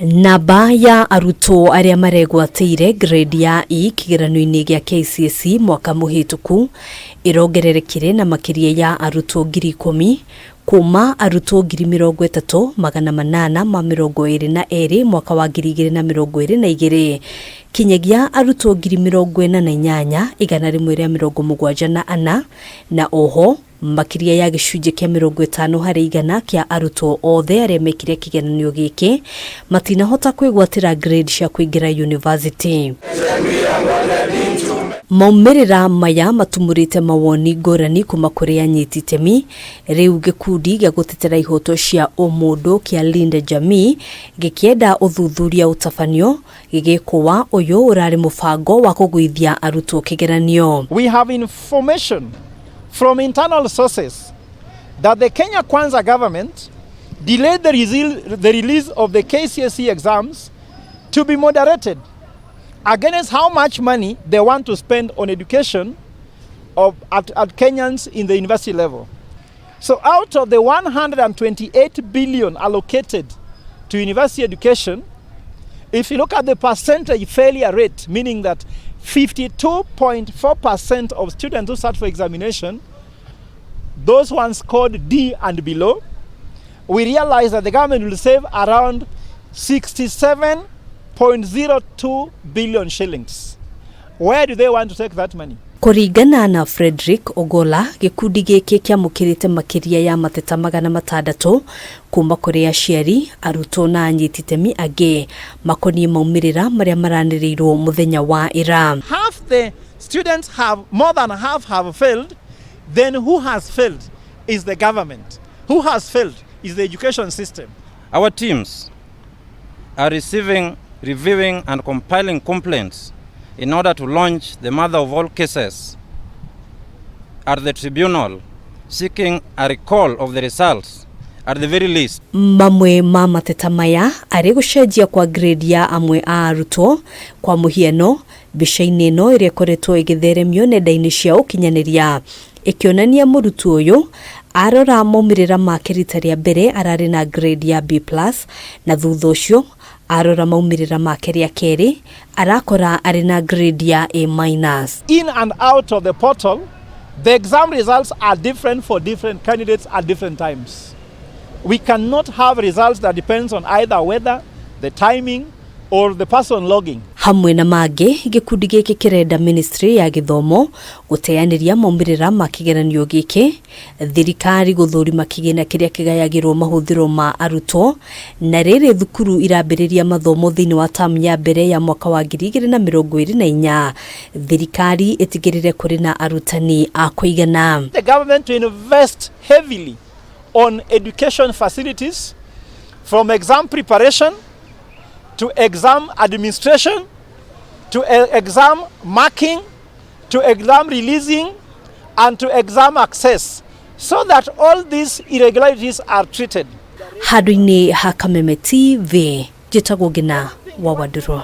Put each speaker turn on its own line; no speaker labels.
Namba ya arutwo arĩa maregwatĩire grade ya E kĩgeranio-inĩ gĩa KCSE mwaka mũhĩtũku ĩrongererekire na makĩria ya arutwo 10,000, kuma arutwo 30,822 mwaka wa 2022 kinyagia arutwo 48,174, na oho makĩria ya gĩcunjĩ kĩa 50% kĩa arutwo othe arĩa mekire kĩgeranio gĩkĩ matinahota kwĩgwatĩra grade cia kũingĩra university. Maumĩrĩra maya matumũrĩte mawoni ngũrani kuma kũrĩ anyiti itemi. Rĩu gĩkundi gĩa gũtetera ihoto cia ũmũndũ kĩa Linda Jamii gĩkĩenda ũthuthuria ũtabanio gĩgĩkũwa ũyũ ũrarĩ mũbango wa kũgũithia arutwo kĩgeranio.
We have information from internal sources that the Kenya Kwanza government delayed the release of the KCSE exams to be moderated against how much money they want to spend on education at Kenyans in the university level. So out of the 128 billion allocated to university education, if you look at the percentage failure rate, meaning that 52.4% of students who sat for examination, those ones scored D and below, we realize that the government will save around 67.02 billion shillings. Where do they want to take that money?
Kũringana na Frederick Ogola, gĩkundi gĩkĩ kĩamũkĩrĩte makĩria ya mateta 600 kuma kũrĩ aciari, arutwo na anyiti itemi angĩ makoniĩ maumĩrĩra marĩa maranĩrĩirwo mũthenya wa ira.
Half the students have, more than half have failed. Then who has failed is the government. Who has failed is the education system.
Our teams are receiving, reviewing and compiling complaints in order to launch the mother of all cases at the tribunal, seeking a recall of the results at the very least.
Mamwe ma mateta maya arĩ gũcenjia kwa grade ya amwe a arutwo. Kwa mũhiano, mbica-inĩ ĩno ĩrĩa ĩkoretwo ĩgĩtheremio nenda-inĩ cia ũkinyanĩria ĩkĩonania mũrutwo ũyũ arora maumĩrĩra make rita rĩa mbere ararĩ na grade ya B+, na thutha ũcio arora maumĩrĩra make rĩa kerĩ arakora arĩ na grade ya A-.
In and out of the portal, the exam results are different for different candidates at different times. We cannot have results that depends on either weather, the timing, or the person logging.
Hamwe na mangĩ, gĩkundi gĩkĩ kĩrenda ministry ya gĩthomo gũteanĩria maumĩrĩra ma kĩgeranio gĩkĩ, thirikari gũthũrima kĩgĩna kĩrĩa kĩgayagĩrwo mahũthĩro ma arutwo, na rĩrĩ thukuru irambĩrĩria mathomo thĩinĩ wa tamu ya mbere ya mwaka wa 2024, thirikari ĩtigĩrĩre kũrĩ na arutani a kũigana.
The government to invest heavily on education facilities, from exam preparation to exam administration to exam marking to exam releasing and to exam access, so that all these irregularities are treated.
Handũ-inĩ ha Kameme TV, njĩtagwo Ngina wa Wandũrũ.